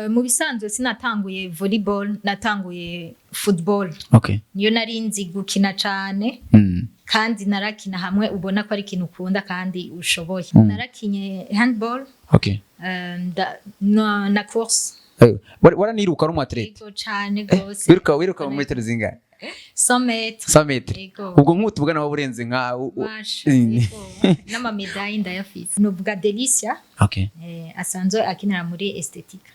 Mu bisanzwe sinatanguye volleyball, natanguye football. Niyo nari nzi gukina cane. Kandi narakina hamwe ubona ko ari ikintu ukunda kandi ushoboye. Narakinye handball na course. Waraniruka, ari umu athlète? Yego, cane gose. Wiruka mu metero zingahe? 100 mètres. 100 mètres? Yego. Ubwo nk'ubu tuvugana waba urenze nka Basha, yego. N'ama médailles ndayafise. Nuvuga Delicia, asanzwe akinira muri Esthétique.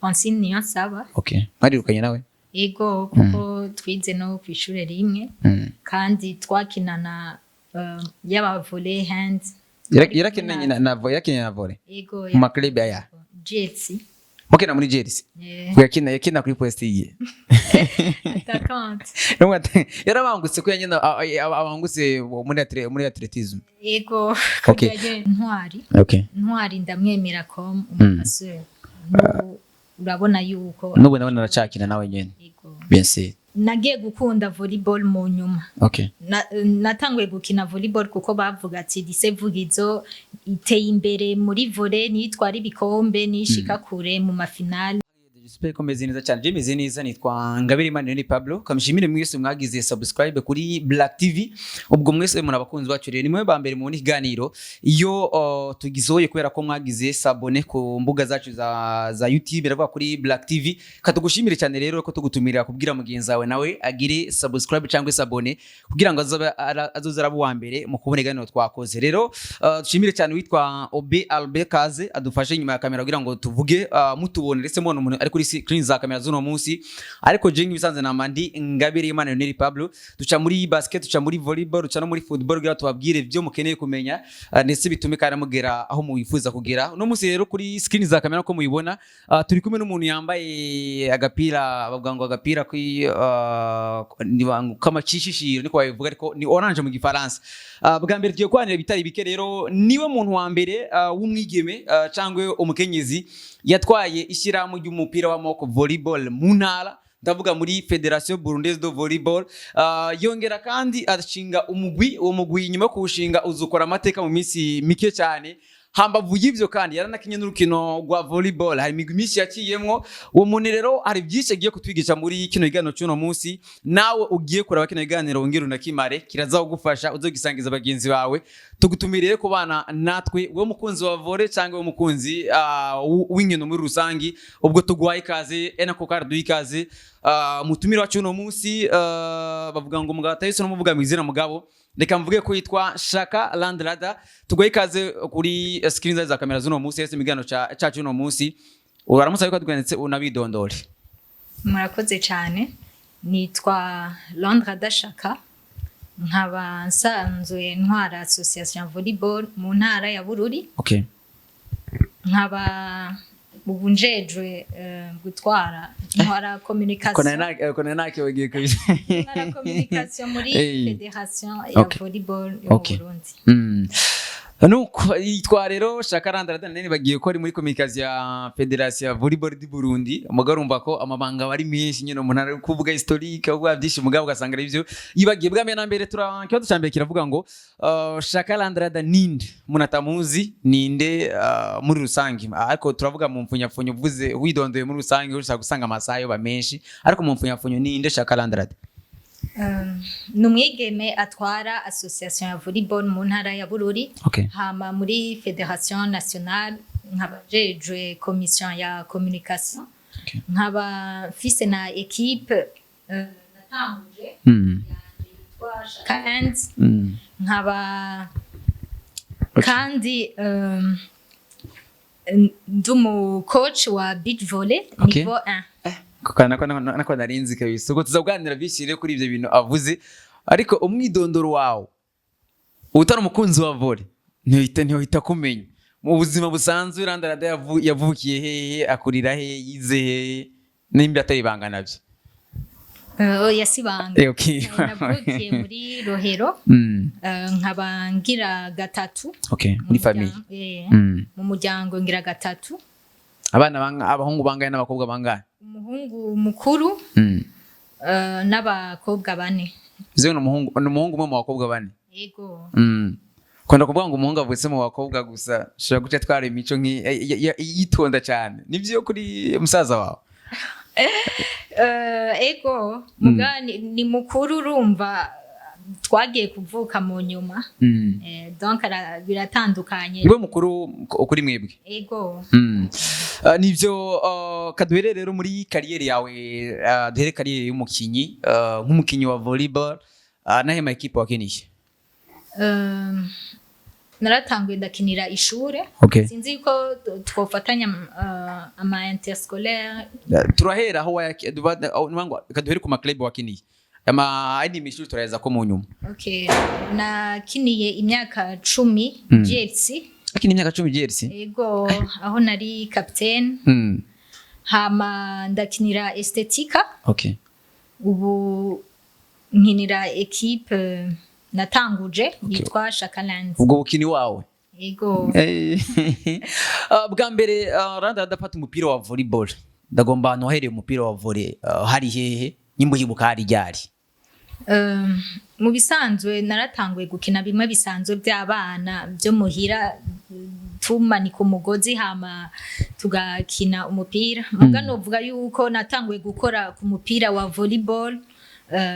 Francine Niyonsaba. Okay, mwarirukanye nawe? Ego, kuko twize no kw'ishure rimwe kandi twakinana, yaba volley, hand. Yarakinanye na volley? Ego. Mu ma club aya? Jets. Mukina muri Jets? Eh. Yakina kuri poste yiye? Attaquante. Yarabangutse ko yanyina abangutse muri athlétisme. Ego. Ntwari. Ntwari ndamwemera comme umu passeur. N'ubu urabona yuko N'ubu nawe naracakina nawe nyene? Ego. Bien sûr. Nagiye gukunda volleyball mu nyuma. Natanguye gukina volleyball kuko bavuga ati lycée Vugizo iteye imbere muri volley, nitwara ibikombe, nishika kure mu ma finales. J'espère ko meze neza cyane. Je meze neza, nitwa Ngabire Emmanuel Pablo. Kamshimire mwese mwagize subscribe kuri Black TV. Ubwo mwese muri abakunzi bacu rero, nimwe ba mbere mu kiganiro iyo tugizoye kubera ko mwagize s'abonner ku mbuga zacu za YouTube, biravuga kuri Black TV. Katugushimire cyane rero ko tugutumira kubwira mugenzi wawe nawe agire subscribe cyangwa s'abonner kugira ngo azoze araba uwa mbere mu kubona ibiganiro twakoze. Rero dushimire cyane witwa Obe Albert Kaze adufashe inyuma ya kamera kugira ngo tuvuge, mutubone ndetse mubona umuntu ari kuri screen za kamera z'uno munsi. Ariko je nk'ibisanzwe na Mandi Ngabire Emmanuel Pablo, duca muri basket, duca muri volleyball, duca no muri football kugira tubabwire ibyo mukeneye kumenya, ndetse bitume kandi mugera aho muwifuza kugera. Uno munsi rero kuri screen za kamera ko muyibona, turi kumwe n'umuntu yambaye agapira, bavuga ngo agapira kwi ni kamacishishiro niko babivuga, ariko ni orange mu Gifaransa. Bwa mbere tugiye kwanira bitari bike. Rero niwe muntu wa mbere w'umwigeme, cyangwa umukenyezi yatwaye ishyirahamwe ry'umupira w'amaboko volleyball mu ntara, ndavuga muri Fédération Burundaise de Volleyball. Yongera kandi ashinga umugwi. Uwo mugwi nyuma yo kuwushinga uzukora amateka mu minsi mike cyane. Hambavu y'ivyo kandi yaranakinye n'urukino rwa volleyball, hari imigwi myinshi yaciyemwo. Uwo muntu rero hari byinshi agiye kutwigisha muri kino kiganiro cy'uno munsi. Nawe ugiye kuraba kino kiganiro wongere unakimare, kiraza kugufasha, uzogisangiza bagenzi bawe. Tugutumiriye kubana natwe, wowe mukunzi wa volley cyangwa wowe mukunzi w'inkino muri rusangi. Ubwo tuguhaye ikaze, enako kandi duha ikaze mutumire wacu uno munsi. Bavuga ngo mugabo atahise no muvuga mu izina mugabo, reka mvuge ko yitwa Shaka Landrada. Tuguhaye ikaze kuri screen za kamera z'uno munsi, ese imiganiro cacu uno munsi uramutse ariko twanditse unabidondore. Murakoze cyane. Nitwa Landra Dashaka, nkaba nsanzwe ntwara association volleyball mu ntara ya Bururi. Nkaba ubu njejwe gutwara, ntwara communication. Ko nari nakibagiye kabisa. Ntwara communication muri fédération ya volleyball yo mu Burundi. Nuko yitwa rero Shaka Landrada, nene bagiye ko ari muri communication ya Fédération ya Volleyball du Burundi. Umugabo urumva ko amabanga aba ari menshi nyine, umuntu ari kuvuga historique, avuga byinshi, mugabo ugasanga ari byo yibagiye. Bwa mbere na mbere tura ikibazo cya mbere kiravuga ngo Shaka Landrada ninde? Umuntu atamuzi ninde muri rusange? Ariko turavuga mu mfunyapfunyo, uvuze widondoye muri rusange ushaka gusanga amasaha yo ba menshi, ariko mu mfunyapfunyo ninde Shaka Landrada? Ni umwigeme atwara association ya volleyball mu ntara ya Bururi. Hama muri fédération nationale nkaba njejwe commission ya communication. Nkaba mfise na équipe natanguje yanje yitwa Shaka Hands. Nkaba kandi ndi umu coach wa beach volley niveau 1. Kuko nako narinzi kabisa. Ubwo tuzaganira byinshi rero kuri ibyo bintu avuze, ariko umwidondoro wawe utari umukunzi wa volley ntiyohita kumenya mu buzima busanzwe. Randarada yavukiye hehe, akurira hehe, yize hehe, nimba atari ibanga nabyo? Oya, si ibanga. Navukiye muri Rohero. Nkaba ngira gatatu. Muri famille? Mu muryango ngira gatatu. Abana abahungu bangahe n'abakobwa bangahe? Umuhungu mukuru n'abakobwa bane. Bivuze ngo ni umuhungu umwe mu bakobwa bane? Yego. Kunda kuvuga ngo umuhungu avutse mu bakobwa gusa shobora guca twara imico yitonda cyane. Nibyo kuri musaza wawe? Ego, muga ni mukuru, urumva twagiye kuvuka mu nyuma. Donc biratandukanye. Niwe mukuru kuri mwebwe? Ego. Nivyo kaduhere rero muri carrière yawe, duhere carrière y'umukinyi, nk'umukinyi wa volleyball, nahe ma équipe wakiniye? Naratanguye ndakinira ishure. Sinzi ko twofatanya ama interscolaire. Turahera aho kaduhere ku ma club wakiniye, ama andi mishuri turaheza ko mu nyuma. Okay, nakiniye imyaka 10 GFC. Akini imyaka 10 GRC? Ego, aho nari capitaine. Hama ndakinira Estetika. Ubu nkinira équipe natanguje yitwa Shakaland. Ubwo bukini wawe? Ego. Bwa mbere randa ndafata umupira wa volleyball, ndagomba ahantu wahereye umupira wa volley, hari hehe, nyimba uhibuka, hari ryari? Mu bisanzwe naratanguye gukina bimwe bisanzwe by'abana byo muhira, tumanika umugozi hama tugakina umupira. Muga novuga yuko natanguye gukora ku mupira wa volleyball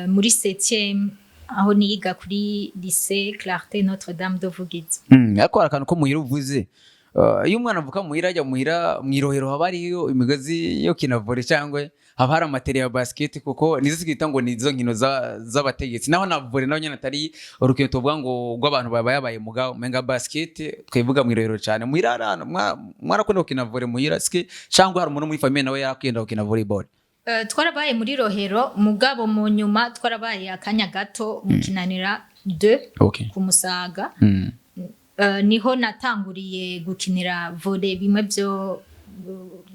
muri 7e, aho niga kuri lycée Clarté Notre Dame de Vugizo. Ariko hari akantu ko muhira uvuze. Iyo umwana avuka muhira, ajya muhira mw'irohero, haba hariyo imigozi yo kina volley cyangwa haba hari ama terrain ya basket, kuko nizo twita ngo nizo nkino z'abategetsi, naho na volley naho nyene atari urukino tuvuga ngo rw'abantu baba yabaye, mugabo umenga basket twivuga mw'irohero cyane. Muhira hari ahantu mwarakunda gukina volley muhira ske, cyangwa hari umuntu muri famille nawe yarakunda gukina volleyball? Twarabaye muri Rohero, mugabo mu nyuma twarabaye akanya gato mu Kinanira 2 ku Musaga. Niho natanguriye gukinira volley bimwe byo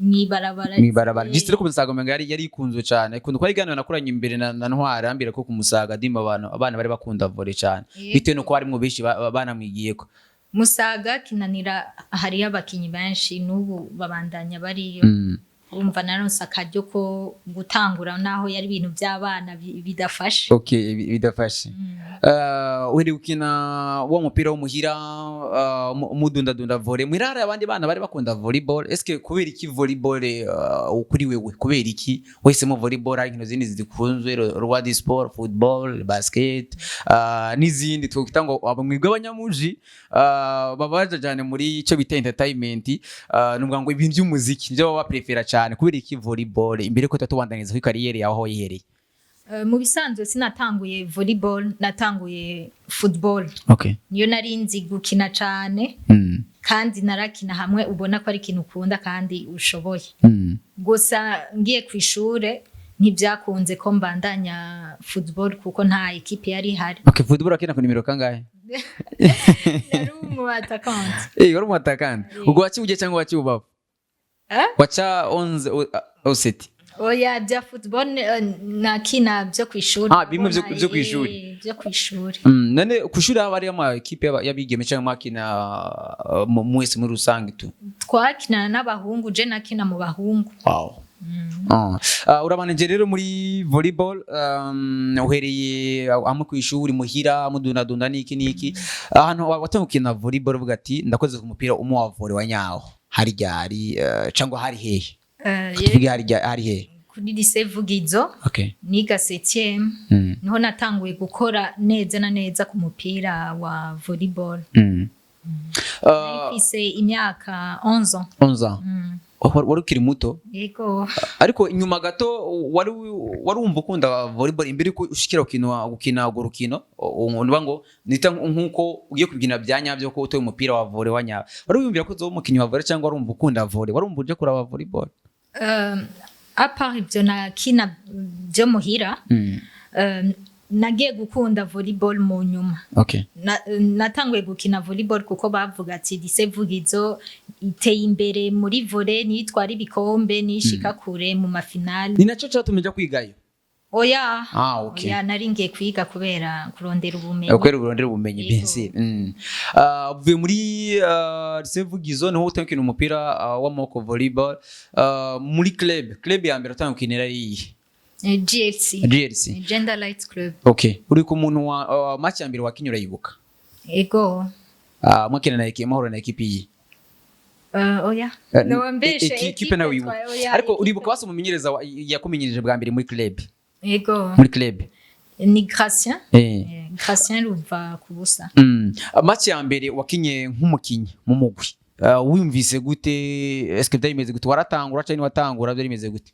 mwibarabara. Mwibarabara just ku Musaga, umenga yari ikunzwe cyane, ikunda ko iganiro nakuranye imbere na Ntwara ambira ko ku Musaga dima abantu abana bari bakunda volley cyane, bitewe nuko harimo benshi banamwigiyeko. Musaga, Kinanira hariyo abakinyi benshi, n'ubu babandanya bariyo. Urumva naronse akaryo ko gutangura naho yari ibintu by'abana bidafashe. Okay, bidafashe. Uhereye gukina wa mupira wo muhira, mudundadunda volley muhira, hari abandi bana bari bakunda volleyball. Eske kubera iki volleyball kuri wewe? Kubera iki wahisemo volleyball? Hari inkino zindi zikunzwe, roi du sport, football, basket, n'izindi twokwita ngo abo mwebwe abanyamuji baba baja cyane muri icyo bita entertainment, nuvuga ngo ibintu by'umuziki nibyo baba baprefera cyane. Kubera iki volleyball, imbere ko tutubandaniza kuri carrière yawe aho yihereye? Mu bisanzwe sinatanguye volleyball, natanguye football. Niyo nari nzi gukina cane. Kandi narakina hamwe ubona ko ari ikintu ukunda kandi ushoboye. Gusa ngiye ku ishure ntibyakunze ko mbandanya football kuko nta équipe yari ihari. Okay, football akina ku nimero kangahe? Nari umu attaquant. Eh, wari umu attaquant. Ubwo waci ujye cyangwa waci ubavu? Eh? Waca 11 au 7? Oya, bya football nakina byo ku ishuri. Ah, bimwe byo kw'ishuri. Byo ku ishuri. None ku ishuri haba hariyo ama équipe y'abigeme cyangwa mwakina mwese muri rusange tu? Twakinana n'abahungu, je nakina mu bahungu. Wow. Ah. Urabanije rero muri volleyball, uhereye hamwe ku ishuri muhira mudundadunda niki niki, ahantu watangiye gukina volleyball uvuga ati ndakoze ku mupira umwe wa volley wa nyawo, hari ryari, cyangwa hari hehe? Tuvuge hari hari hehe? Kuri lycée Vugizo. Niga 7e. Niho natanguye gukora neza na neza ku mupira wa volleyball. Nari mfise imyaka 11 ans. 11 ans. Wari ukiri muto. Yego. Ariko inyuma gato wari wumva ukunda volleyball imbere yuko ushikira gukina urwo rukino, uvuga ngo nita nkuko ugiye kubyina bya nyabyo ko utoye umupira wa volley wa nyawo, wari wiyumvira ko uzoba umukinnyi wa volley cyangwa wari wumva ukunda volley, wari wumva uje kuraba volleyball? À part ibyo nakina byo muhira, nagiye gukunda volleyball mu nyuma. Natanguye gukina volleyball kuko bavuga ati lycée Vugizo iteye imbere muri volley, nitwara ibikombe, nishika kure mu ma finales. Ni naco catumye uja kwigayo? Oya. Ah, okay. Oya, nari ngiye kwiga kubera kurondera ubumenyi. Kubera urondera ubumenyi. Yego. Bien sûr. Uvuye muri lycée Vugizo, niho utangiye gukina umupira w'amaboko volleyball, muri club ya mbere utangiye gukinira ari iyihe? GLC. GLC. Gender Light Club. Okay, uri ku muntu wa match ya mbere wakinye urayibuka? Ego. Mwakina na ekipe, muhura na ekipe iyi? Oya. Nobambeshe. Ekipe nawe wibuka? Oya. Ariko uribuka basi umumenyereza yakumenyereje bwa mbere muri club? Ego. Muri club. Ni Gratien. Gratien Ruva kubusa. Match ya mbere wakinye nk'umukinyi mu mugwi, wumvise gute? Est-ce byari bimeze gute? Waratangura cyangwa ntiwatangura? Byari bimeze gute?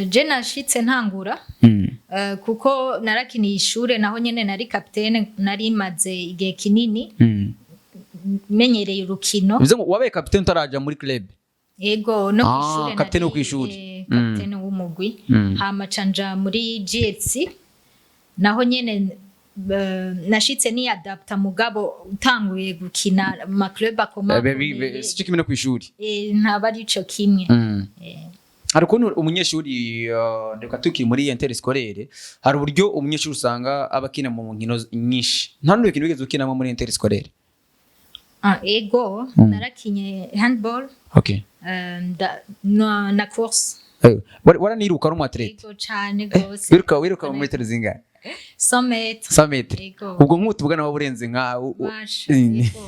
Je nashitse ntangura, kuko narakiniye ishure, naho nyene nari capitaine, nari maze igihe kinini menyereye urukino. Bivuze ngo wabaye capitaine utaraja muri club? Ego, no Ah, kw'ishure. capitaine wo Nari, kw'ishure. Capitaine w'umugwi. Hama canja muri GFC, naho nyene nashitse ni adapta, mugabo utanguye gukina ma club akomakomeye, Si cyo kimwe no kw'ishuri. Ntaba ari ico kimwe. Hari ukuntu umunyeshuri, reka tukiri muri interscolaire, hari uburyo umunyeshuri usanga aba akina mu nkino nyinshi. Nta n'undi kintu wigeze ukinamo muri interscolaire? Ah, ego, narakinye handball, na course. Waraniruka, ari umu athlète? Ego, cane gose. Wiruka mu metero zingahe? 100 mètres. 100 mètres? Ego. Ubwo nk'ubu tuvugana waba urenze nka Basha, ego.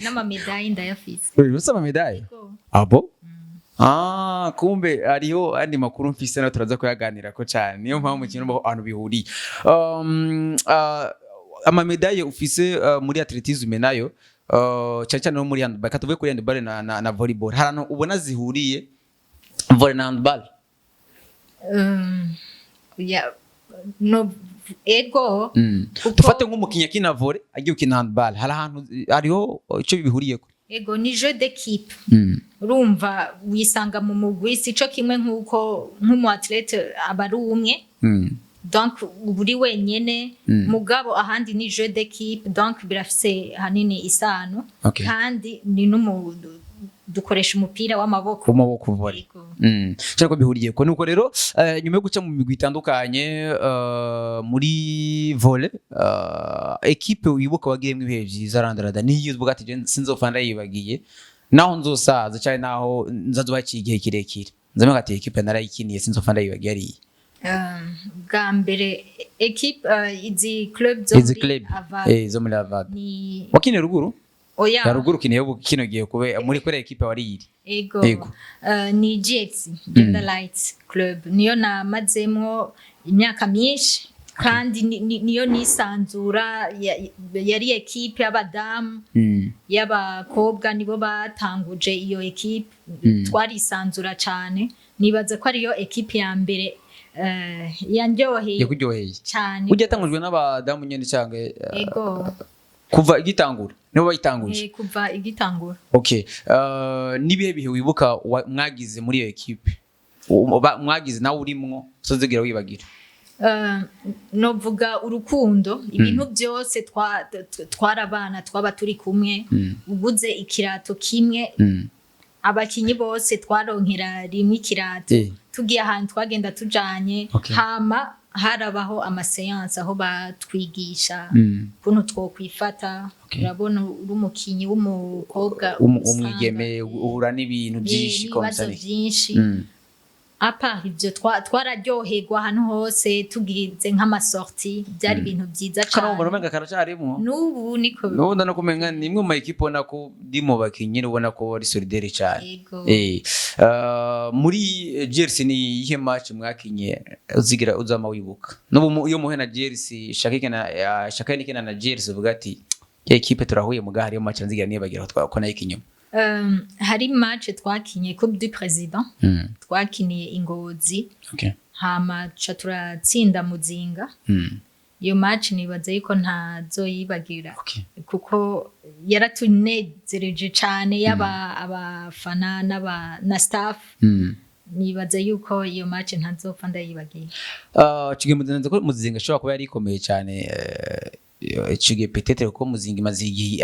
N'ama médailles ndayafise. Uri ama médailles? Ego. Abo, ah, kumbe hariho andi makuru mfise, nayo turaza kuyaganira ko cyane. Niyo mpamvu kintu ahantu bihuriye, ama médailles ufise muri athlétisme nayo, cyane cyane no muri handball, katuvuge kuri handball na volleyball, hari ahantu ubona zihuriye, volley na handball? Ya, no, ego. Dufate nk'umukinnyi akina volley agiye gukina handball, hari ahantu hariho icyo bihuriyeko? Ego, ni jeu d'équipe. Urumva wisanga mu mugwi, sico kimwe nk'uko nk'umu athlète aba ari umwe. Donc uba uri wenyene, mugabo ahandi ni jeu d'équipe, donc birafise hanini isano. Kandi ni n'umu dukoresha umupira w'amaboko. W'amaboko, volley. Ego. Cyangwa bihuriye ko. Nuko rero, nyuma yo guca mu migwi itandukanye, muri volley, ekipe wibuka wagiyemo ibihe byiza, randarada niyo uvuga ati: "Je sinzopfa ndayibagiye, naho nzosaza cyane, naho nzazoba igihe kirekire, nzamenga ati ekipe narayikiniye, sinzopfa ndayibagiye", ariye? Bwa mbere équipe, izi club zo Izi muri club Ava zo muri Avad? Ni Wakiniye ruguru? Oya. Ya ruguru ukiniye ubu kino gihe kube muri kuri ekipe wari iri? Ego. Ego. Ni GX, Gender Light Club, niyo namazemwo imyaka myinshi kandi niyo nisanzura. Yari ekipe y'abadamu, y'abakobwa, nibo batanguje iyo ekipe. Twarisanzura cyane. Nibaza ko ariyo ekipe ya mbere yanryoheye Yakuryoheye cyane. Ujya yatangujwe n'abadamu nyene cyangwa Ego. Kuva igitangura nibo bayitanguje? Kuva igitangura. Okay, nibihe bihe wibuka mwagize muri iyo ekipe, mwagize nawe urimwo, usozigira wibagira? Novuga urukundo, ibintu byose twarabana, twaba turi kumwe. Uguze ikirato kimwe, abakinyi bose twaronkera rimwe ikirato. Tugiye ahantu twagenda tujanye. Hama harabaho ama séances aho batwigisha ukuntu twokwifata. Urabona uri umukinyi w'umukobwa, usanga, Umwigeme uhura n'ibintu byinshi. N'ibibazo Comme ça. byinshi. À part ibyo, twararyoherwa ahantu hose tugize nk'ama sorties, byari ibintu byiza Kano cane. Umenga karacarimo. N'ubu niko. Nubundi no kumenga ni imwe mu ma équipe ubona ko ndi mu bakinyi, ubona ko ari solidaire cyane. Yego. Muri GRC ni iyihe match mwakinye uzigira uzama wibuka n'ubu iyo muhe na GRC, Shaka nikina na GRC, uvuga ati: "Ya équipe turahuye, muga hariyo match nzigira nibagira aho twakona ikinyuma"? Hari match twakinye Coupe du Président, twakiniye Ingozi. Hama ca turatsinda Muzinga. Iyo match nibaza yuko ntazoyibagira, kuko yaratunezereje cane, yaba abafana na staff. Nibaza yuko iyo match ntazopfa ndayibagiye. Ico gihe Muzinga, ko Muzinga ishobora kuba yari ikomeye cyane, ico gihe peut-être, kuko Muzinga imaze igihe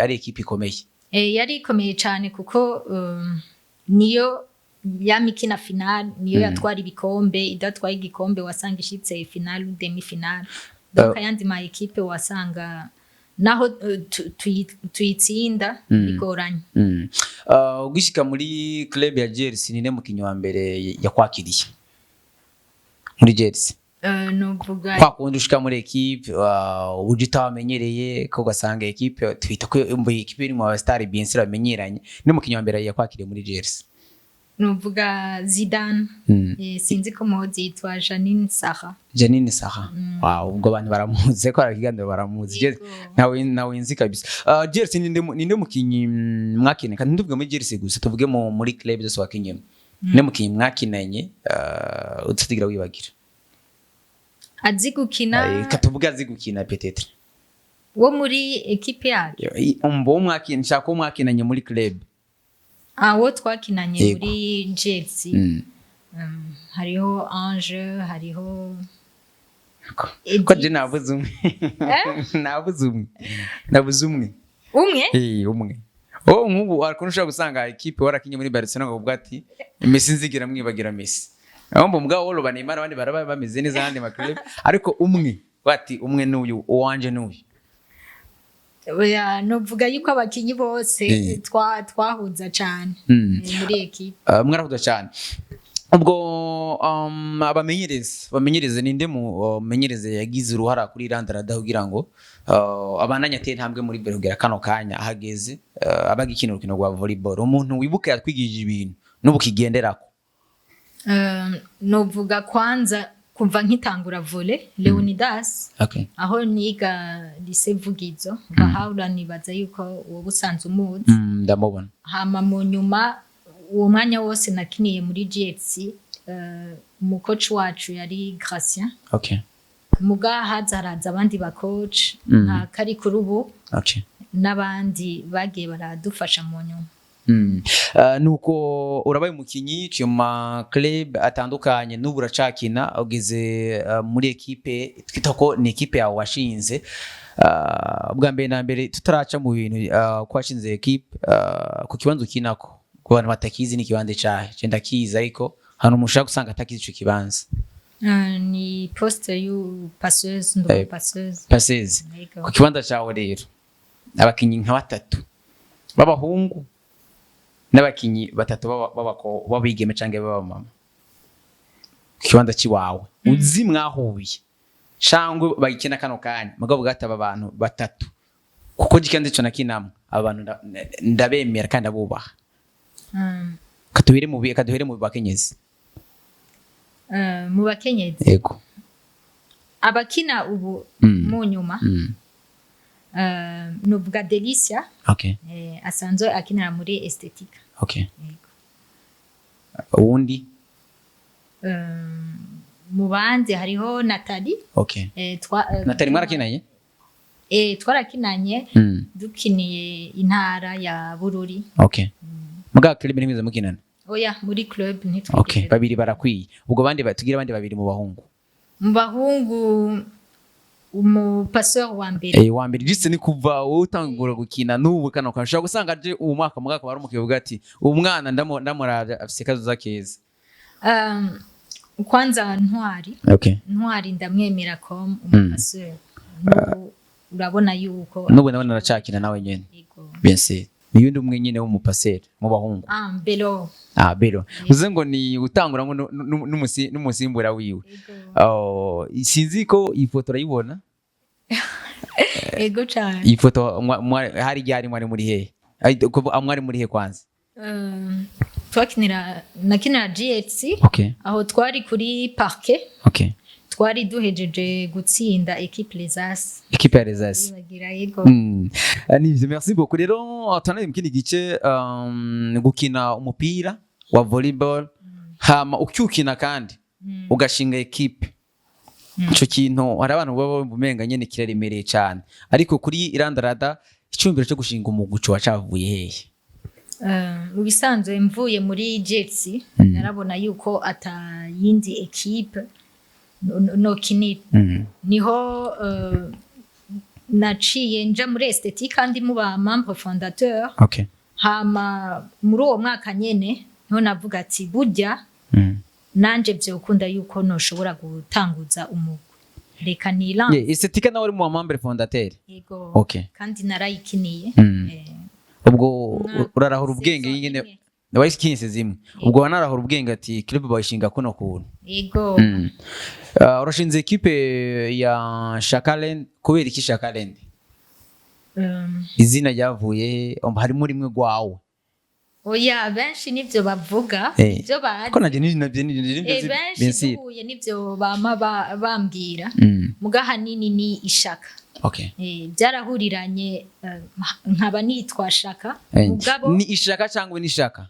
ari équipe ikomeye. Yari ikomeye cane, kuko niyo yama ikina finale, niyo yatwara ibikombe. Idatwaye igikombe wasanga ishitse finale ou demi finale. Donc ayandi ma équipe wasanga naho tuyitsinda bigoranye. Ugishika muri club ya GRC, ni mukinyi wa mbere yakwakiriye muri GRC? Novuga Kwa kundi ushika muri équipe, uje utamenyereye, ko ugasanga équipe twita ko umva équipe iri mu ba star, bien sûr bamenyeranye, n'umukinyi wa mbere yakwakiriye muri GRC? Novuga Zidane. Sinzi ko muzi, yitwa Janine Sarah. Janine Sarah, wow, ubwo abantu baramuzi ko arakiganiro baramuzi. Yego. Nawe nzi kabisa. GRC, ninde mukinyi mwakine? Kandi ntuvuge muri GRC gusa, tuvuge muri club zose wakinyemo, ninde mukinyi mwakinanye utatigira wibagira? Azi gukina? Katuvuge azi gukina peut-être. Wo muri équipe yacu? Umbo mwakina, nshaka ko mwakinanye muri club. Ah, wo twakinanye muri GFC. Hariho Ange, hariho Ko je nabuze umwe. Nabuze umwe, nabuze umwe. Umwe? Eh, umwe. Oh, nk'ubu ariko ushobora gusanga équipe warakinye muri Barcelona ngo ati Messi nzigira mwibagira Messi. Aho mbwa wolo ba Neymar, abandi baraba bameze neza ahandi ma club, ariko umwe bati umwe n'uyu, uwanje n'uyu. Oya, novuga yuko abakinyi bose twahuza cane muri équipe. Mwarahuza cyane. Ubwo abamenyereza, ninde mu menyereza yagize uruhara kuri Irandarada kugira ngo abandanye ateye intambwe muri mbere kugera kano kanya ahageze, abaga ikina urukino rwa volleyball, umuntu wibuka yatwigishije ibintu n'ubu kigenderako? Novuga kwanza kuva nkitangura volley, Leonidas, aho niga lycée Vugizo, Bahawura, nibaza yuko wowe usanzwe umuzi. Ndamubona. Hama mu nyuma uwo mwanya wose nakiniye muri GFC, umu coach wacu yari Gracien. Muga haza haraza abandi ba coach nka kari kuri ubu n'abandi bagiye baradufasha mu nyuma. Nuko urabaye umukinyi, uciye mu ma club atandukanye, n'ubu uracakina, ugeze muri équipe twita ko ni équipe yawe washinze. Bwa mbere na mbere, tutaraca mu bintu, ko washinze équipe, ku kibanza ukinako, ku bantu batakizi, ni ikibanza cahe? Je ndakizi, ariko hano umuntu ushobora gusanga atakizi ico kibanza. Ni poste yu passeuse, ndo passeuse. Passeuse. Yego. Ku kibanza cawe rero, abakinyi nka batatu b'abahungu n'abakinyi batatu b'abigeme canke b'abamama ku kibanza ciwawe uzi mwahuye cangwe bagikina kano kanya, mugabo bwataba abantu batatu, kuko gikanze ico nakinamwe aba bantu ndabemera kandi ndabubaha. Katuhere mu bakenyezi. Mu bakenyezi? Yego. Abakina ubu? Mu nyuma? Nuvuga Delicia, asanzwe akinira muri Estetika. Yego. Uwundi? Mu bandi hariho Nathalie. Nathalie mwarakinanye? Twarakinanye, dukiniye intara ya Bururi. Okay, muga club ntimwize mukinana? Oya, muri club ntitwigeze. Okay, babiri barakwiye. Ubwo bandi tugira abandi babiri mu bahungu. Mu bahungu, umu passeur wa mbere. Eh, wa mbere, juste ni kuva wowe utangura gukina n'ubu kano kantu, ushobora gusanga aje uwo mwaka mu mwaka wari umukivuga ati uwo mwana ndamuravye afise kazoza keza. Kwanza Ntwari. Ntwari ndamwemera comme umu passeur. N'ubu urabona yuko N'ubu ndabona aracakina nawe nyene. Yego. Bien sûr, ni yundi umwe nyene w'umu passeur mu bahungu? Ah, Belo. Ah, Belo, uze ngo ni utangura ngo n'umusimbura wiwe. Yego. Oh, sinzi ko iyi foto urayibona. Ego cyane. Iyi foto hari ryari, mwari muri hehe? Ai, mwari muri he kwanza? Twakinira, nakinira GHC. Aho twari kuri parquet. Twari duhejeje gutsinda équipe Les As. Équipe ya Les As. Bagira, yego. Nivyo, merci beaucoup. Rero tunari mu kindi gice, gukina umupira wa volleyball, hama ukiwukina kandi ugashinga équipe, ico kintu hari abantu baba bumva umenga nyene kiraremereye cyane, ariko kuri Irandarada icyumviro cyo gushinga umugwi co wacavuye hehe? Mu bisanzwe mvuye muri GHC, narabona yuko ata yindi équipe nokinira. Niho naciye nja muri Esthétique kandi muba membre fondateur. Hama muri uwo mwaka nyene niho navuga ati burya nanje vyokunda yuko noshobora gutanguza umugwi, reka nilanse. Yeah, Estetika nawe uri mu membre fondateur? Yego. Kandi narayikiniye. Ubwo Umwaka urarahura ubwenge saison nyene. imwe. Wayikinye saison imwe, ubwo wanarahura ubwenge ati club bayishinga kuno kuntu. Yego. Urashinze ekipe ya Shakaland, kubera iki Shakaland? Izina ryavuye he? Harimo rimwe gwawe? Oya, benshi nivyo bavuga. Ivyo bazi. Ko nanje navyo nivyo. Benshi Bien sûr. duhuye nivyo bama bambwira. Muga hanini ni ishaka. Byarahuriranye, nkaba nitwa Shaka. Mugabo Ni ishaka cyangwa ni ishaka?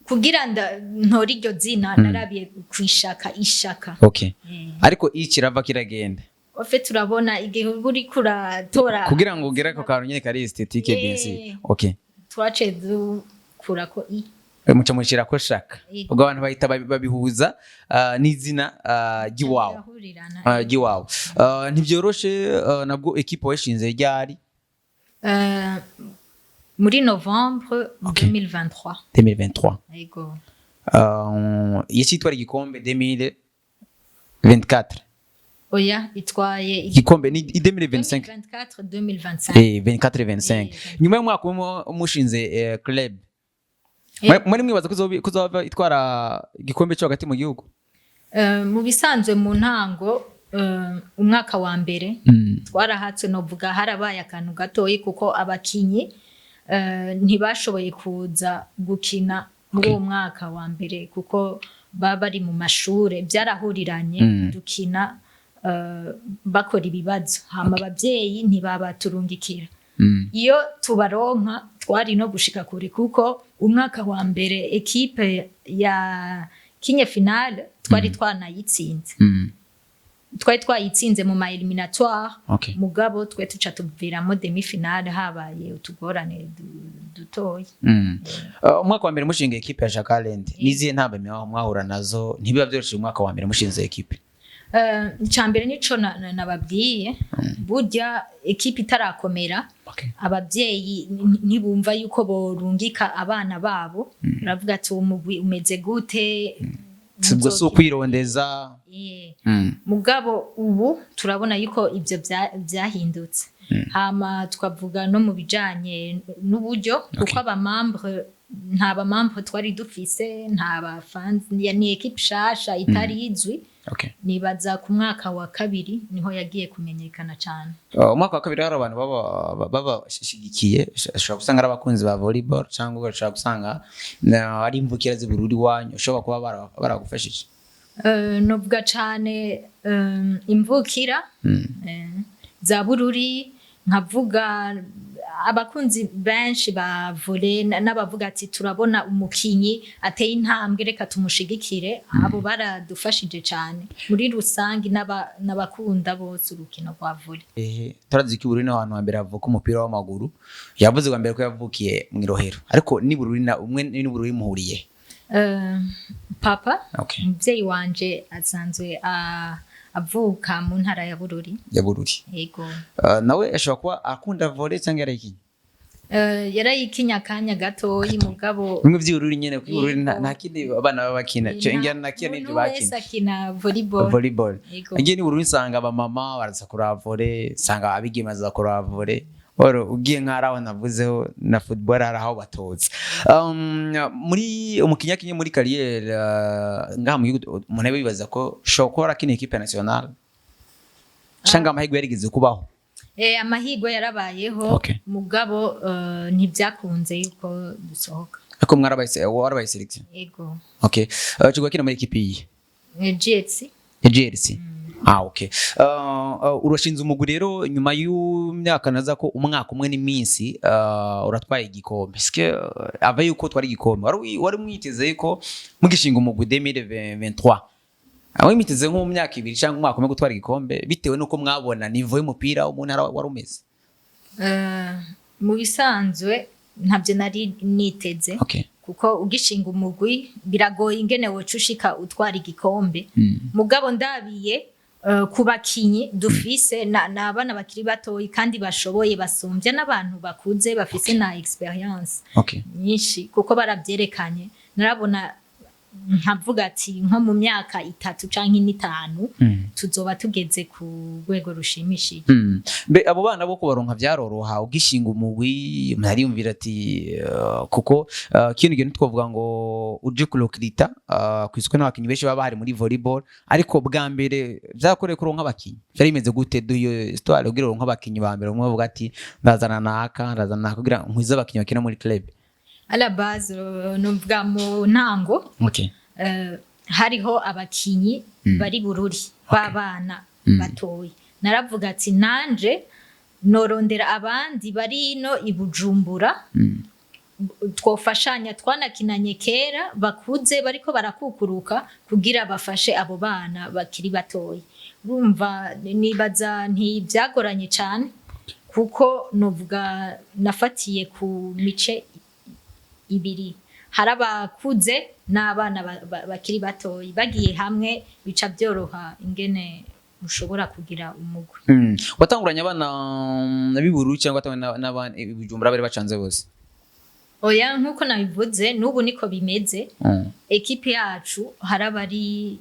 Kugira ntore iryo zina, narabiye ku ishaka, ishaka. Ariko iki kirava kiragenda. En fait, turabona igihe uba uriko uratora. Kugira ngo ugere ako kantu nyene kari esthétique. Bien sûr, okay. Twaciye dukurako i. Muca mushira ko Shaka. Yego. Ubwo abantu bahita babihuza n'izina ry'iwawe. Birahurirana. Ry'iwawe. Ntibyoroshe. Nabwo ekipe washinze ryari? Muri novembre 2023. 2023. Yego. Yacitwara igikombe 2024? Oya, itwaye Igikombe ni 2025. 2024, 2025. 24, 25. Nyuma y'umwaka umwe mushinze club, muri mwibaza ko kuzoba itwara igikombe cyo hagati mu gihugu? Mu bisanzwe, mu ntango, umwaka wa mbere twarahatse, novuga harabaye akantu gatoyi kuko abakinyi ntibashoboye kuza gukina muri uwo mwaka wa mbere kuko baba bari mu mashure. Byarahuriranye, dukina bakora ibibazo, hama abavyeyi ntibabaturungikira. Iyo tubaronka twari no gushika kure, kuko umwaka wa mbere ekipe ya kinye finale twari twanayitsinze. Twari twayitsinze mu ma éliminatoires. Mugabo twe tuca tuviramo demi finale, habaye utugorane dutoya. Umwaka wa mbere mushinga ekipe ya Jacqueline, nizihe ntambamyi mwahura nazo? Ntibiba byoroshye umwaka wa mbere mushinze ekipe. Icya mbere nico nababwiye, burya ekipe itarakomera, ababyeyi ntibumva yuko borungika abana babo, baravuga ati: "Uwo mugwi umeze gute?" Ubwo si ukwirondeza. Mugabo ubu turabona yuko ibyo byahindutse. Hama tukavuga no mu bijanye n'uburyo, kuko aba membres, nta ba membres twari dufise, nta ba fans, ni ekipe shasha itari izwi. Nibaza ku mwaka wa kabiri niho yagiye kumenyekana cyane. Umwaka wa kabiri hari abantu baba babashigikiye, ushobora gusanga ari abakunzi ba volleyball cyangwa ugashobora gusanga ari imvukira z'Ubururi iwanyu, ushobora kuba baragufashije. Novuga cane imvukira za Bururi, nkavuga abakunzi benshi ba volley n'abavuga ati: "Turabona umukinyi ateye intambwe, reka tumushigikire." Abo baradufashije cane muri rusangi, n'abakunda bose urukino rwa volley. Ehe, turazi ko i Bururi ni ahantu hambere havuka umupira w'amaguru. Yavuze bwa mbere ko yavukiye mu Irohero, ariko ni Bururi na umwe ni Bururi muhuriye? Papa, umuvyeyi wanje asanzwe avuka mu ntara ya Bururi. Ya Bururi. Yego. Nawe ashobora kuba akunda volley cyangwa yarayikinye? Yarayikinye akanya gatoyi, mugabo Bimwe vy'Ibururi nyene, kuko i Bururi nta kindi abana baba bakina. Ngira na kera umuntu n'ivyo wese bakina. Akina volleyball. Volleyball. Yego. Ngiye ni Bururi nsanga abamama baraza kuraba volley, nsanga abigeme baza kuraba volley. Oro ugiye nk'ari aho navuzeho na football hari aho batoza. Muri umukinnyi akinye muri carrière ngaha mu gihugu, umuntu aba yibaza ko ushobora kuba warakiniye équipe nationale cyangwa amahirwe yarigeze kubaho. Amahirwe yarabayeho. Mugabo ntibyakunze yuko dusohoka. Ariko mwarabaye, warabaye sélection? Yego. Okay. Chugwa kina muri équipe iyi? GHC. GRC. Ah, okay. Urashinze umugwi rero nyuma y'imyaka, naza ko umwaka umwe n'iminsi, uratwaye igikombe. Eske ava yuko twari igikombe wari mwiteze yuko mugishinga umugwi 2023, aho mwiteze nko mu myaka 2 cyangwa umwaka umwe gutwara igikombe, bitewe nuko mwabona niveau y'umupira wo mu ntara wari umeze? Mu bisanzwe ntabyo nari niteze, kuko ugishinga umugwi biragoye ingene woca ushika utwara igikombe. Mugabo ndabiye ku bakinyi dufise, na abana bakiri batoyi kandi bashoboye, basumbye n'abantu bakuze bafise na expérience nyinshi, kuko barabyerekanye, narabona Nkavuga ati nko mu myaka 3 canke 5 tuzoba tugeze ku rwego rushimishije. Mbe abo bana bo kubaronka vyaroroha ugishinga umugwi? Umuntu ariyumvira ati kuko kino gihe ntitwovuga ngo uje kurecruta kw'isoko n'abakinyi benshi baba bahari muri volleyball, ariko bwa mbere vyakoreye kuronka abakinyi vyari bimeze gute? Duyo histoire kugira uronke abakinyi ba mbere, umwe bavuga ati ndazana naka, ndazana naka kugira nkwize abakinyi bakina muri club. À la base, novuga mu ntango, hariho abakinyi bari Bururi b'abana batoyi. Naravuga ati nanje norondera abandi bari ino i Bujumbura twofashanya, twanakinanye kera, bakuze bariko barakukuruka, kugira bafashe abo bana bakiri batoyi. Urumva, nibaza ntibyagoranye cyane, kuko novuga nafatiye ku mice ibiri: hari abakuze n'abana bakiri batoyi. Bagiye hamwe bica byoroha ingene ushobora kugira umugwi. Watanguranye abana b'i Bururi cyangwa watanguranye n'abana i Bujumbura bari bacanze bose? Oya, nk'uko nabivuze, n'ubu niko bimeze. Ekipe yacu hari abari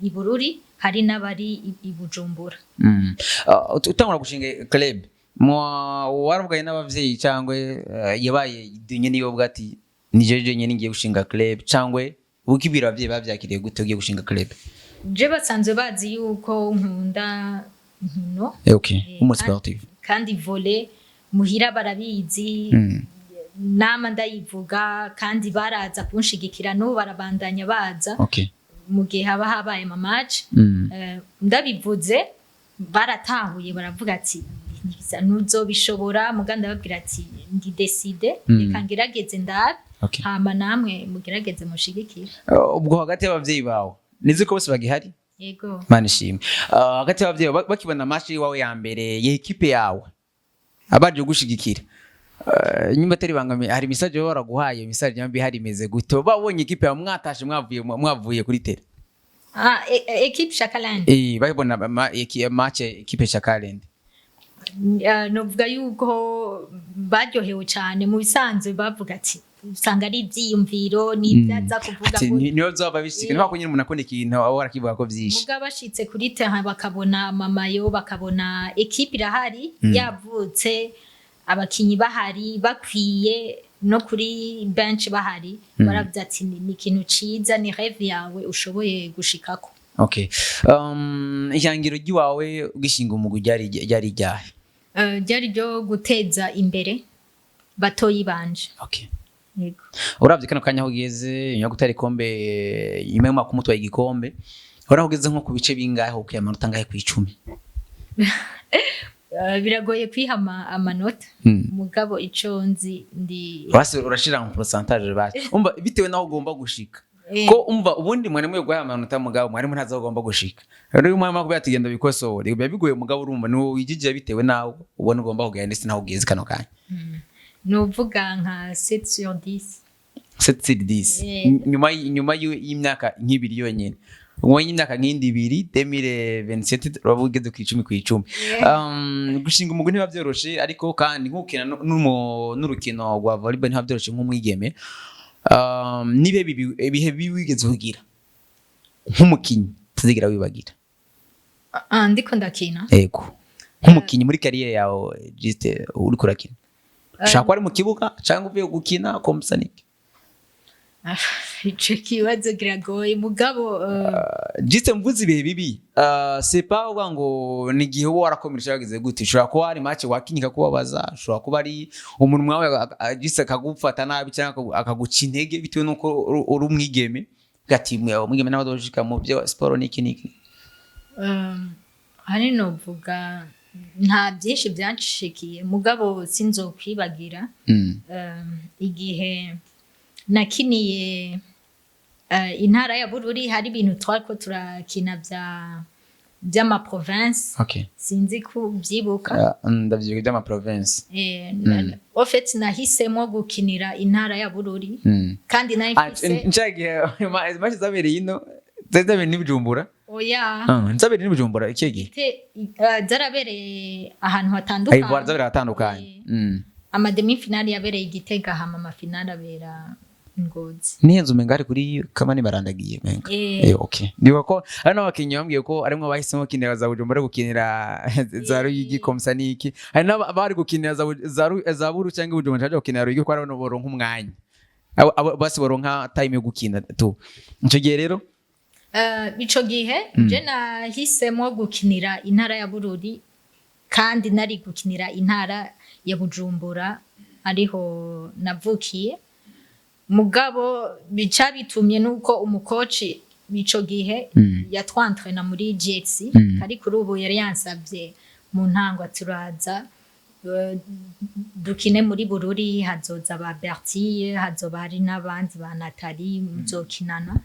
i Bururi, hari n'abari i Bujumbura. Utangura gushinga club, mwa waravuganye n'abavyeyi cyangwa yabaye nyene niyo bwa ati ni jeje nyene ngiye gushinga club, cyangwa ukibwira abavyeyi bavyakiriye gute ugiye gushinga club? Je basanzwe bazi yuko nkunda inkino. Umu sportif. Kandi volley muhira barabizi. Nama ndayivuga kandi baraza kunshigikira, n'ubu barabandanya baza mu gihe haba habaye ama match. Ndabivuze baratahuye, baravuga ati ntuzobishobora, muga ndababwira ati ndi décidée, reka ngerageze ndabe, hama namwe mugerageze mushigikire. Ubwo hagati y'abavyeyi bawe, nizi ko bose bagihari? Yego. Mana ishimwe. Hagati y'abavyeyi bakibona match iwawe ya mbere ya ekipe yawe, abaje gushigikira, nyuma atari bangamiye, hari message baba baraguhaye? Message yambi hari imeze gute babonye ekipe yawe mwatashe, mwavuye kuri terrain? Ah, équipe Shakaland? Babona match ekipe Shakaland. Novuga yuko baryohewe cyane. Mu bisanzwe bavuga ati usanga ari ibyiyumviro n'ibyaza kuvuga Ati ngo niyo zoba bishika, niba ko nyine umuntu akunda ikintu aba arakivuga ko vyinshi. Muga bashitse kuri terrain bakabona mamayo, bakabona ekipe irahari, yavutse, abakinyi bahari bakwiye, no kuri bench bahari, baravuze ati ni ikintu ciza, ni rêve yawe ushoboye gushikako. Okay, ihangiro ry'iwawe ugishinga umugwi ryari ryahe? Ryari ryo guteza imbere batoyi banje. Yego. Uravye kano kanya aho ugeze nyuma yo gutara ikombe, nyuma y'umwaka umwe utwaye igikombe, urabona aho ugeze nko ku bice bingahe, ukuye amanota angahe ku 10? Biragoye kwiha amanota, mugabo ico nzi ndi Basi urashira mu pourcentage basi, umva, bitewe naho ugomba gushika. Ko umva, ubundi mwarimu yo guha amanota, mugabo mwarimu ntazi aho ugomba gushika. Rero uyu mwarimu akubwira ati genda bikosore, biba bigoye. Mugabo urumva ni wowe wijijira bitewe naho ubona ugomba kugenda ndetse naho ugeze kano kanya. Nuvuga nka 7 sur 10. 7 sur 10? Nyuma y'imyaka nk'ibiri yonyene, nyuma y'imyaka nk'indi ibiri, 2027, uraba ugeze ku 10 ku 10. Gushinga umugwi ntibiba byoroshe, ariko kandi nk'ukina n'urukino rwa volleyball ntibiba byoroshe nk'umwigeme. Nibihe ibihe bibi wigeze kugira nk'umukinyi utazigera wibagira? Ah, ndiko ndakina? Yego, nk'umukinyi muri carrière yawe, juste uriko urakina, ushobora kuba ari mu kibuga cyangwa uvuye gukina komsanike. Ah, ico kibazo kiragoye, mugabo Juste mvuze ibihe bibi, c'est pas uvuga ngo ni igihe uba warakomereje wagize gute. Ushobora kuba hari match wakinyika kubabaza, ushobora kuba ari umuntu wawe juste akagufata nabi cyangwa akaguca intege bitewe n'uko uri umwigeme, uvuga ati umwigeme nawe azoshika mu byo siporo niki niki. Hari novuga nta byinshi byanshikiye, mugabo sinzokwibagira igihe nakiniye intara ya Bururi. Hari ibintu twariko turakina bya by'ama province. Sinzi ko ubyibuka. Ndavyibuka by'ama province. En fait nahisemo gukinira intara ya Bururi kandi nari mfise Ncagihe match zabereye ino, zari zabereye n'i Bujumbura? Oya. Zabereye n'i Bujumbura ikihe gihe? Zarabereye ahantu Ayi, hatandukanye. Zabereye ahatandukanye. Ama demi-finale yabereye i Gitega, hama ama finale abera Ngozi. Nihenze, umenga ari kuri Kamani barandagiye menga. Eh. Eh, okay, ndibuka ko hari n'abakinnyi bambwiye ko arimwo bahisemo gukinira za Bujumbura, gukinira za Ruyigi komsa niki. Hari n'abari gukinira za Buru cyangwa Bujumbura, cyangwa gukinira Ruyigi, ko ari boronka umwanya. Abo basi boronka time yo gukina tu. Ico gihe rero? Ico gihe je nahisemo gukinira intara ya Bururi, kandi nari gukinira intara ya Bujumbura, ariho navukiye. Mugabo bica bitumye nuko umukoci ico gihe yatwantrena muri GXC, ari kuri ubu, yari yansabye mu ntango, turaza dukine muri Bururi, hazoza ba Bertille, hazoba hari n'abandi ba Nathalie, muzokinana.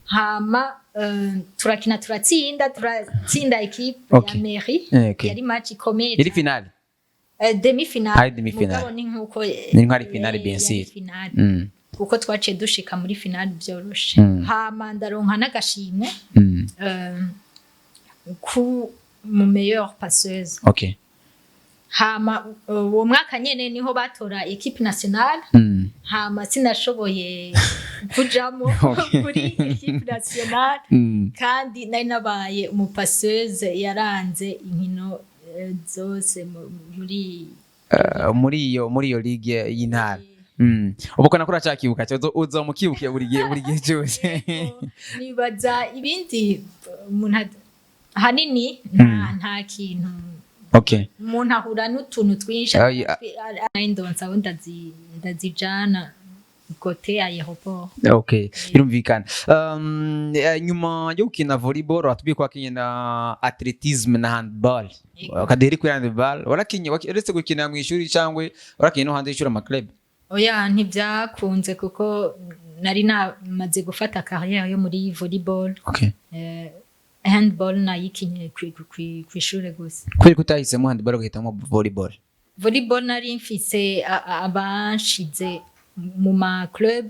Hama turakina, turatsinda équipe ya mairie. Yari match ikomeye. Yari Cyane. Finale? Demi-finale. Ari demi-finale. Mugabo ni nkuko Ni nko ari finale, bien yari sûr. finale. Kuko twaciye dushika muri finale byoroshe. Hama ndaronka n'agashimwe ku mu meilleure passeuse. Hama uwo mwaka nyene niho batora équipe nationale. Hama sinashoboye kujamo kuri équipe nationale, kandi nari nabaye umupasseuse yaranze inkino zose muri Muri iyo ligue y'intara. Ubu ko nakora cyakibuka cyo uza mukibuke buri gihe cyose. Nibaza ibindi umuntu ahanini nta kintu. Umuntu ahura n'utuntu twinshi. Ndonsa aho ndazijana côté aéroport. Okay, birumvikana. Nyuma yo gukina volleyball, watubwiye ko wakinye na athlétisme na handball. Yego. Kaderi kuri handball warakinye, uretse gukina mu ishuri cyangwa warakinye no hanze y'ishuri, ama club? Oya, ntibyakunze kuko nari namaze gufata carrière yo muri volleyball. Handball nayikinye kw'ishure gusa. Kubera ko utahisemo handball ugahitamo volleyball? Volleyball nari mfise abanshize mu ma club,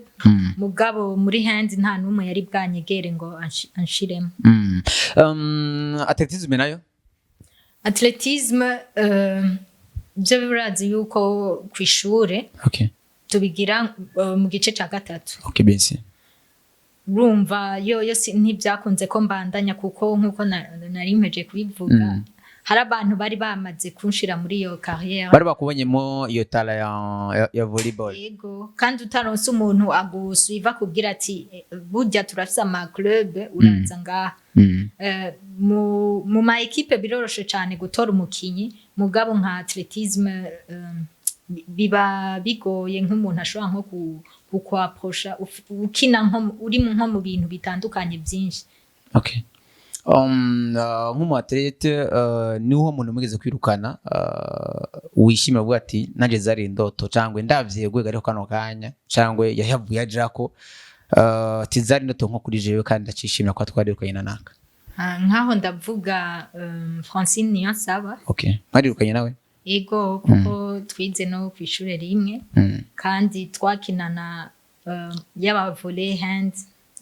mugabo muri hand nta n'umwe yari bwanyegere ngo anshiremo. Athlétisme nayo? Athlétisme, byo birazi yuko kw'ishure tubigira mu gice ca gatatu. Okay, bien sûr. Urumva yo ntibyakunze ko mbandanya, kuko nkuko nari mpeje kubivuga, hari abantu bari bamaze kunshira muri iyo carrière. Bari bakubonyemo iyo talent ya volleyball. Yego, kandi utaronse umuntu agusuiva akubwira ati: "Eh, burya turafise ama club, uraza ngaha." Mu ma équipe biroroshe cane gutora umukinyi, mugabo nka athlétisme biba bigoye, nk'umuntu ashobora nko kukwaprosha ukina nko uri nko mu bintu bitandukanye byinshi. Okay. Nk'umu athlète, niwo muntu mugeze kwirukana wishimira uvuga ati: "Nanjye zari indoto", cyangwa ndavye rwego ariko kano kanya, cyangwa yahavuye ajako ati: "Zari indoto nko kuri jewe, kandi ndacishimira ko twarirukanye na naka"? Ah, nkaho ndavuga Francine Niyonsaba. Okay, mwarirukanye nawe? Ego, kuko twize no kw'ishure rimwe, kandi twakinana yaba volley, hand.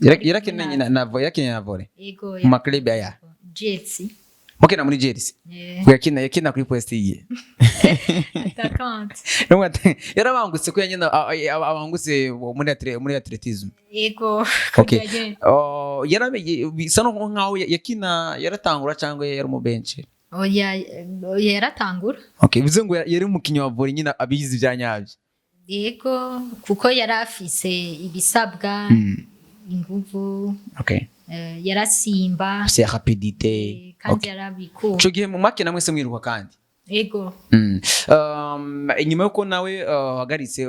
Yarakinanye na volley? Ego. Mu ma club aya? GLC. Mukina muri Jersey? Yeah. Yakina kuri poste yiye? Attaquante. Yarabangutse ko yanyina abangutse muri athlétisme. Ego. Okay. Kurya nyene. Oh, yaramenye bisa no nkaho yakina, yaratangura cyangwa yari mu bench? Oya, oya, yaratangura. Okay, bivuze ngo yari umukinnyi wa volley nyine abizi bya nyabyo. Yego, kuko yari afise ibisabwa, inguvu, yarasimba. C'est rapidité. Kandi yarabikunda. Ico gihe mu makina mwese mwiruka kandi? Ego. Inyuma yuko nawe wahagaritse,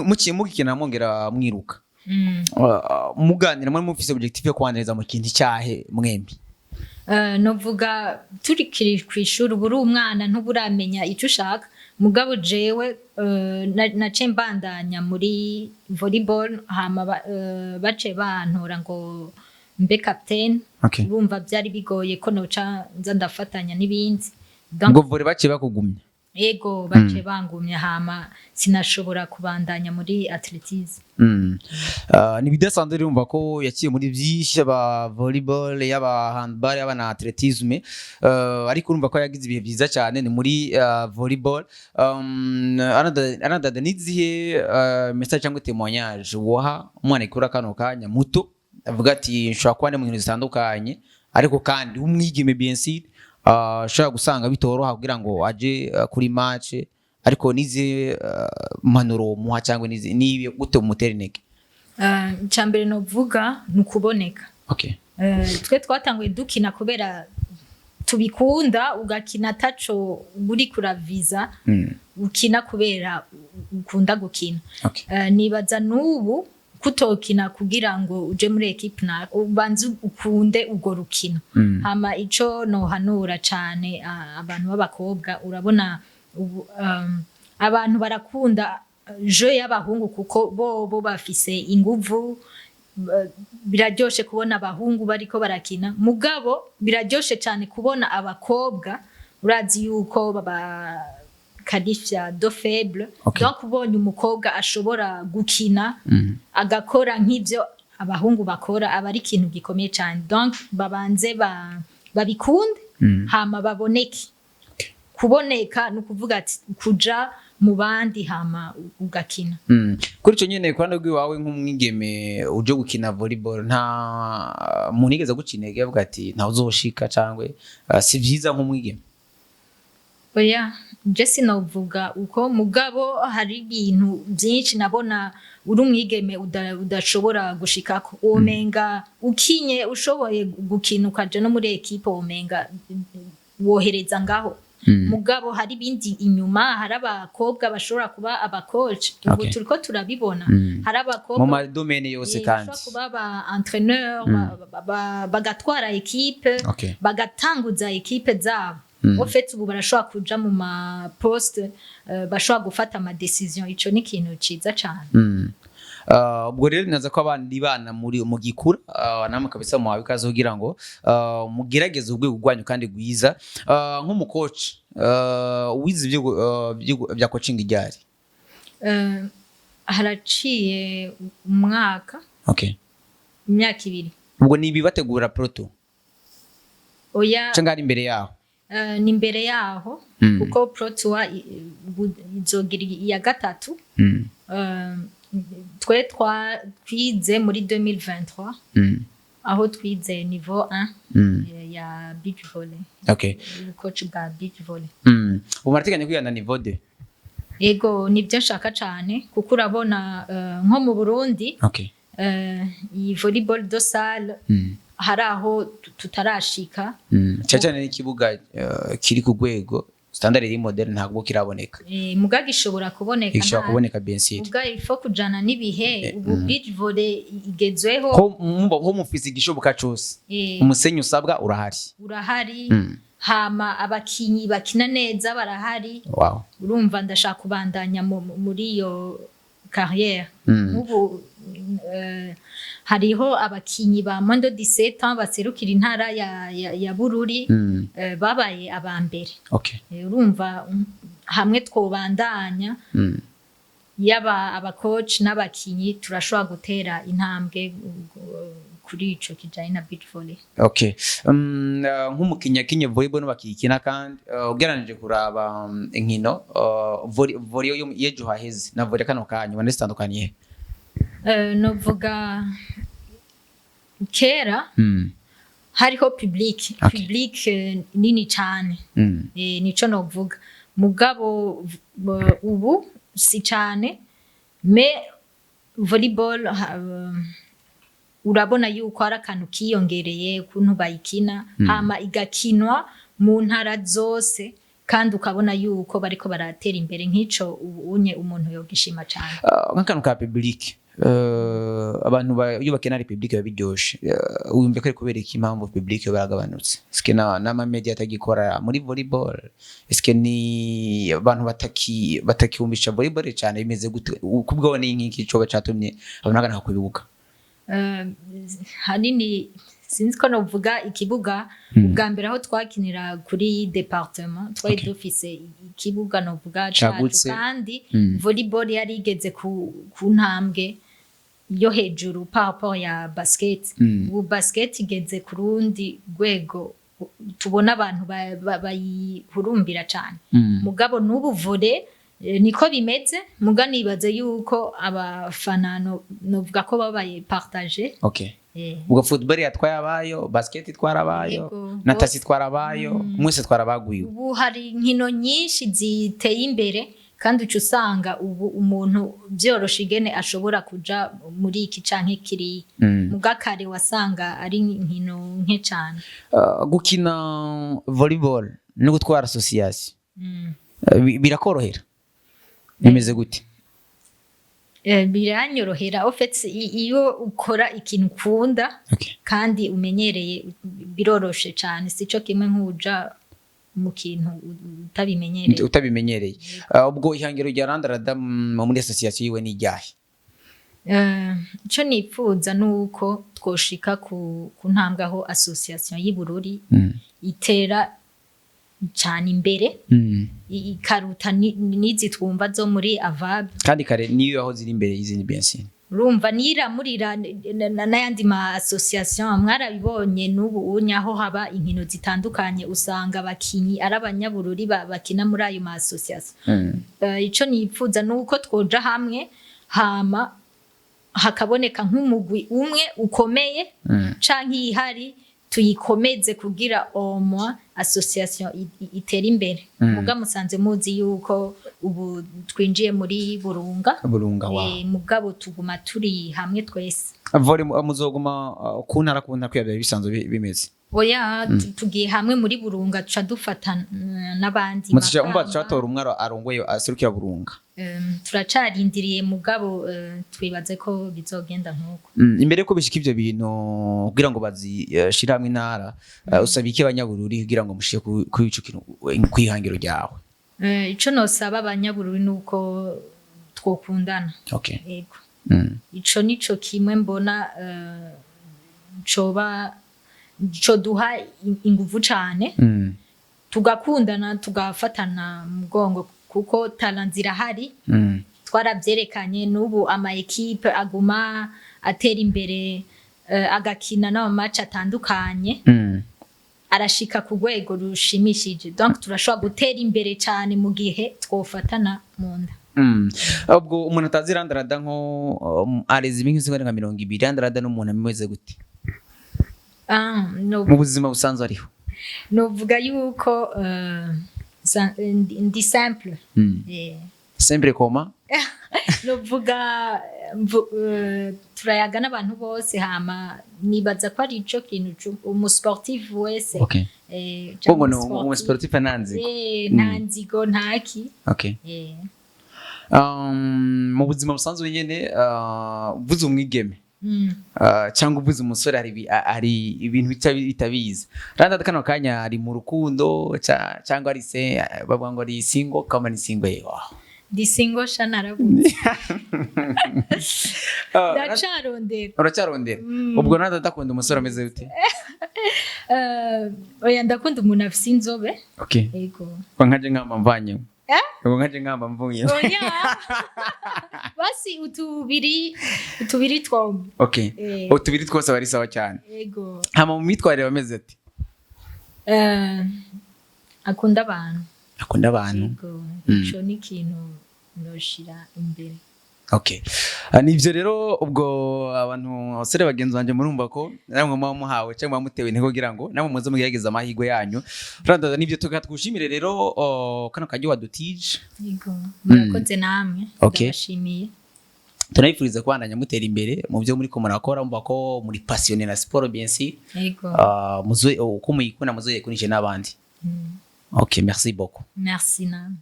mukiye mugikina mwongera mwiruka, muganira muri mufise objectif yo kwaniriza mu kintu cyahe mwembi? Novuga turikiri kw'ishuri, uba uri umwana, ntuburamenya icyo ushaka. Mugabo jewe nace mbandanya muri volleyball, hama bace bantora ngo mbe capitaine. Urumva byari bigoye ko noca nza ndafatanya n'ibindi. Donc, Ngo volley baciye bakugumya? Ego, bace bangumya, hama sinashobora kubandanya muri athlétisme. Ni ibidasanzwe rero, urumva ko yaciye muri byinshi, yaba volleyball, yaba handball, yaba na athlétisme, ariko urumva ko yagize ibihe byiza cyane ni muri volleyball. Anadada, nizihe message cyangwa témoignage woha umwana ikura kano kanya muto, avuga ati nshobora kuba ndi mu bintu zitandukanye, ariko kandi umwigeme, bien sûr, ashobora gusanga bitoroha kugira ngo aje kuri match, ariko nize mpanuro muha cyangwa nize nibe gute umutera intege? Icya mbere novuga ni ukuboneka. Twe twatanguye dukina kubera tubikunda, ugakina ataco uri kuraviza, ukina kubera ukunda gukina. Nibaza n'ubu kutokina kugira ngo uje muri équipe, na ubanze ukunde urwo rukino. Hama ico nohanura cane abantu b'abakobwa, urabona ubu, abantu barakunda jeu y'abahungu kuko bobo bafise inguvu. Biraryoshe kubona abahungu bariko barakina, mugabo biraryoshe cane kubona abakobwa. Urazi yuko baba qualifia de faible. Donc ubonye umukobwa ashobora gukina, agakora nk'ivyo abahungu bakora, aba ari ikintu gikomeye cyane. Donc babanze babikunde, hama baboneke. Kuboneka ni ukuvuga ati kuja mu bandi, hama ugakina. Kuri ico nyene, ku ruhande rw'iwawe nk'umwigeme uje gukina volleyball, nta muntu yigeze guca intege avuga ati ntawe uzoshika cangwe si vyiza nk'umwigeme? Oya, je sinovuga uko, mugabo hari ibintu byinshi nabona uri umwigeme udashobora gushikako, womenga ukinye, ushoboye gukina ukaja no muri équipe, womenga wohereza ngaho. Mugabo hari ibindi inyuma, hari abakobwa bashobora kuba aba coach ubu, turiko turabibona. Hari abakobwa mu ma domaines yose kandi. Bashobora kuba aba entraîneur, bagatwara équipe, bagatanguza équipe zabo. Au fait, ubu barashobora kuja mu ma poste, bashobora gufata ama décision. Ico ni ikintu ciza cane. Ubwo rero naza ko abandi bana muri mu gikura, namwe kabisa muhawe ikaze kugira ngo mugerageze urwego rwanyu kandi rwiza. Nk'umu coach, wize ibyo bya coaching ryari? Haraciye umwaka, imyaka 2. Ubwo ni ibibategura pro tour? Oya. Cyangwa ari imbere yaho? Ni imbere yaho, kuko pro tour izogira iya gatatu. Twe twize muri 2023, aho twize niveau 1 ya beach volley, coach bwa beach volley. Ubu murateganya kwigana niveau 2? Ego, nibyo nshaka cane, kuko urabona nko mu Burundi, iyi volleyball de salle, hari aho tutarashika. Cyane cyane n'ikibuga kiri ku rwego standard iri moderne ntabwo kiraboneka. Muga gishobora kuboneka. Gishobora kuboneka, bien sûr. Muga il faut kujana n'ibihe. Ubu beach volley igezweho. Ko mumba ho mufise igishoboka cose, umusenyi usabwa urahari. Urahari. Hama abakinyi bakina neza barahari. Urumva ndashaka kubandanya muri iyo carrière. Nk'ubu hariho abakinyi ba moins de 17 ans baserukira intara ya Bururi, babaye aba mbere. Urumva hamwe twobandanya, yaba aba coach n'abakinyi, turashobora gutera intambwe kuri ico kijanye na beach volley. Okay. Nk'umukinyi akinye volleyball bakikina kandi, ugereranije kuraba inkino, volley yo y'ejo haheze na volley kano kanya, ubona zitandukaniye? Novuga kera hariho public, public nini cane. Nico novuga. Mugabo ubu si cane, mais volleyball urabona yuko hari akantu kiyongereye ukuntu bayikina, hama igakinwa mu ntara zose, kandi ukabona yuko bariko baratera imbere. Nk'ico ubu unye umuntu yogishima cane. Nk'akantu ka public, abantu iyo bakina public biba biryoshe. Wumva ko ari kubera iki impamvu public baragabanutse? Eske na n'ama media atagikora muri volleyball? Eske ni abantu batakiwumvisha volleyball cyane? Bimeze gute kubwo? Ni nk'iki coba catumye abantu bagana kubibuka? Hanini Sinzi ko novuga ikibuga. Ubwa mbere aho twakinira kuri département, twari dufise ikibuga novuga cacu Cagutse. kandi volleyball yari igeze ku ntambwe yo hejuru par rapport ya basket. Ubu basket igeze ku rundi rwego, tubona abantu bayihurumbira cane. Mugabo n'ubu volley niko bimeze, muga nibaze yuko abafana novuga ko babaye partagé. Ubwo football yatwaye abayo, basket itwara abayo, Yego, na tasi bose. itwara abayo, mwese twarabaguye. Ubu hari inkino nyinshi ziteye imbere, kandi uca usanga ubu umuntu byoroshe ingene ashobora kuja muri iki canke kiriya. Muga kare wasanga ari inkino nke cane. Gukina volleyball no gutwara association birakorohera, bimeze gute? Biranyorohera. Au fait, iyo ukora ikintu ukunda kandi umenyereye, biroroshe cane. Sico kimwe nk'uja mu kintu utabimenyereye. Utabimenyereye. Ubwo ihangiro rya Randarada muri association yiwe ni iryahe? Ico nipfuza nuko twoshika ku ntambwe aho association y'Ibururi itera cane imbere, ikaruta n'izi twumva zo muri AVAB. Kandi kare niyo aho ziri imbere y'izindi, bien sûr. Urumva niramurira n'ayandi ma association. Mwarabibonye n'ubu unya aho haba inkino zitandukanye, usanga abakinyi ari abanyabururi bakina muri ayo ma association. Ico nipfuza nuko twoja hamwe, hama hakaboneka nk'umugwi umwe ukomeye, canke ihari tuyikomeze kugira au moins association itere imbere. Muga musanze muzi yuko ubu twinjiye muri Burunga. Burunga wa Mugabo tuguma turi hamwe twese. Volley muzoguma ku ntara ku ntara, kuya bisanzwe bimeze? Oya, tugiye hamwe muri Burunga, tuca dufata n'abandi. Muzica umva Makamba. Tucatora umwe arongoye, aserukira Burunga. Turacarindiriye, mugabo twibaze ko bizogenda nk'uko. Imbere yuko bishika ivyo bintu, kugira ngo bazishire hamwe intara, usaba iki abanyabururi kugira ngo mushike kuri ico kintu, kwihangiro ryawe? Ico nosaba abanyabururi nuko twokundana. Yego. Ico nico kimwe mbona coba coduha inguvu cane, tugakundana, tugafatana mu mugongo, kuko talent zirahari. Twarabyerekanye, n'ubu ama équipe aguma atera imbere, agakina n'ama match atandukanye, arashika ku rwego rushimishije. Donc turashobora gutera imbere cyane mu gihe twofatana mu nda. Ubwo umuntu atazi Randarada, nko areza iminsi nka 20, Randarada n'umuntu ameze gute Ah, no, mu buzima busanzwe ariho? Novuga yuko ndi simple. Simple koma? Novuga turayaga n'abantu bose, hama nibaza ko ari ico kintu umusportif wese Ko ngo ni canke umusportif nta nzigo. Nta nzigo, ntaki. Mu buzima busanzwe nyene, uvuze umwigeme cyangwa uvuze umusore, hari ibintu bitabiza. Randa kano kanya ari mu rukundo cyangwa ari se bavuga ngo ari single, kama ni single yewe? Ndi single sha, narabuze. Ndacarondera. Uracyarondera. Ubwo Randa adakunda umusore ameze gute? Oya, ndakunda umuntu afise inzobe. Yego. Ko nkaje nkamba mvanye. Eh? Ubwo nkaje nkamba mvuye. Oya, basi utubiri, utubiri twombi. Utubiri twose bari sawa cyane. Yego. Hama mu myitwarire bameze ati? Akunda abantu. Akunda abantu. Yego. Ico ni ikintu noshira imbere. Okay. Ah, nivyo rero. Ubwo abantu, abasore bagenzi banje, murumva ko namwe muba muhawe cyangwa muba mutewe intego kugira ngo namwe muze mugerageze amahirwe yanyu. Randa, nivyo, tukatwushimire rero, oh, kano kajya wadutije. Yego, murakoze namwe. Ndabashimiye. Tunabifuriza kubandanya mutera imbere mu byo muri ko murakora. Mumva ko muri passionné na sport, bien sûr. Yego. Muzo uko muyikunda muzoyikunishe n'abandi. Okay, merci beaucoup. Merci namwe.